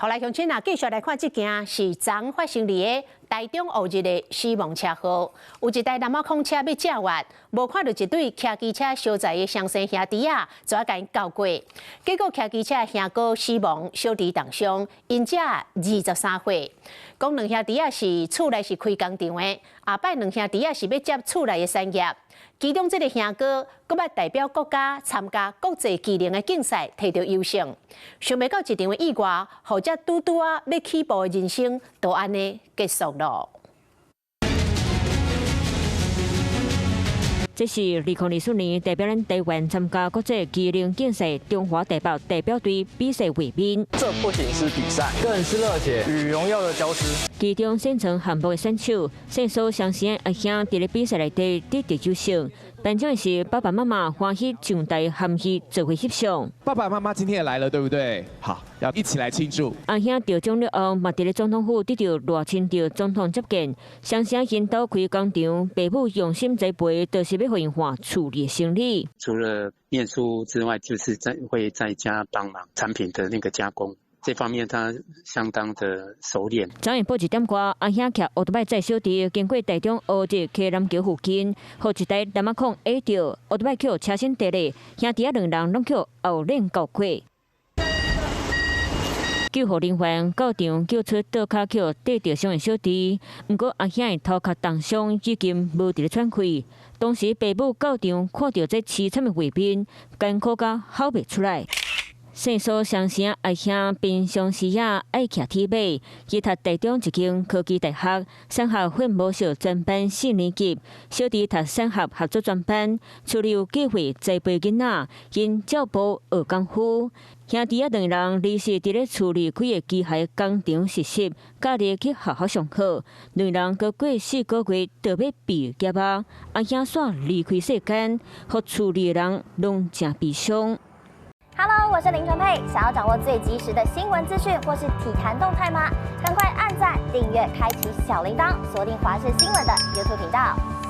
好來，鄉親啊，繼續來看這件是昨發生佇个台中烏日的死亡車禍。有一台南亞礦車欲借彎，無看著一對騎機車相載的雙生兄弟仔，就共𪜶鉤過。結果騎機車的兄哥死亡，小弟重傷，𪜶才23歲。講兩兄弟仔是厝內是開工廠的，後擺兩兄弟仔是欲接厝內的產業。其中這个兄哥，閣捌代表國家參加國際技能的競賽，提著優勝。想袂到一場的意外，予這拄拄仔欲起步的人生，就按呢結束囉。這是2024年代表咱台灣參加國際技能競賽中華台北代表隊比賽畫面。這不僅是比賽，更是熱血與榮耀的交織。其中擅長項目的選手，姓蘇雙生阿兄佇咧比賽內底得到優勝。頒獎的是爸爸媽媽歡喜上台含戲做伙翕相。爸爸媽媽今天也來了，對不對？好，要一起來慶祝。阿兄得獎了後，嘛佇咧總統府得著賴清德總統接見。雙生𪜶兜開工廠，爸母用心栽培，就是欲予𪜶看厝裡的生理。除了念書之外，就是在會在家幫忙產品的那個加工。這方面他相當的熟練。昨昏報1點外，阿兄騎歐多擺載小弟經過台中烏日溪南橋附近，予一台南亞礦壓著，歐多擺予車身跌咧，兄弟仔兩人攏予後輪鉤過。救護人員到場救出倒跤予硩著傷的小弟，毋過阿兄的頭殼重傷，已經無佇咧喘氣。當時爸母到場看著這淒慘的畫面，艱苦甲吼袂出來。姓蘇雙生阿兄平常時也愛騎鐵馬，伊讀台中一間科技大學產學混模式專班四年級，小弟讀產學合作專班，厝裡有計劃栽培囡仔，𪜶照步學功夫。兄弟仔兩人離時佇咧厝裡開的機械工廠實習，假日去學校上課。兩人閣過4個月就欲畢業啊！阿兄煞離開世間，予厝裡的人攏誠悲傷。 Hello，我是林純佩。想要掌握最及時的新聞資訊或是體壇動態嗎？趕快按讚、訂閱、開啟小鈴鐺，鎖定華視新聞的 YouTube 頻道。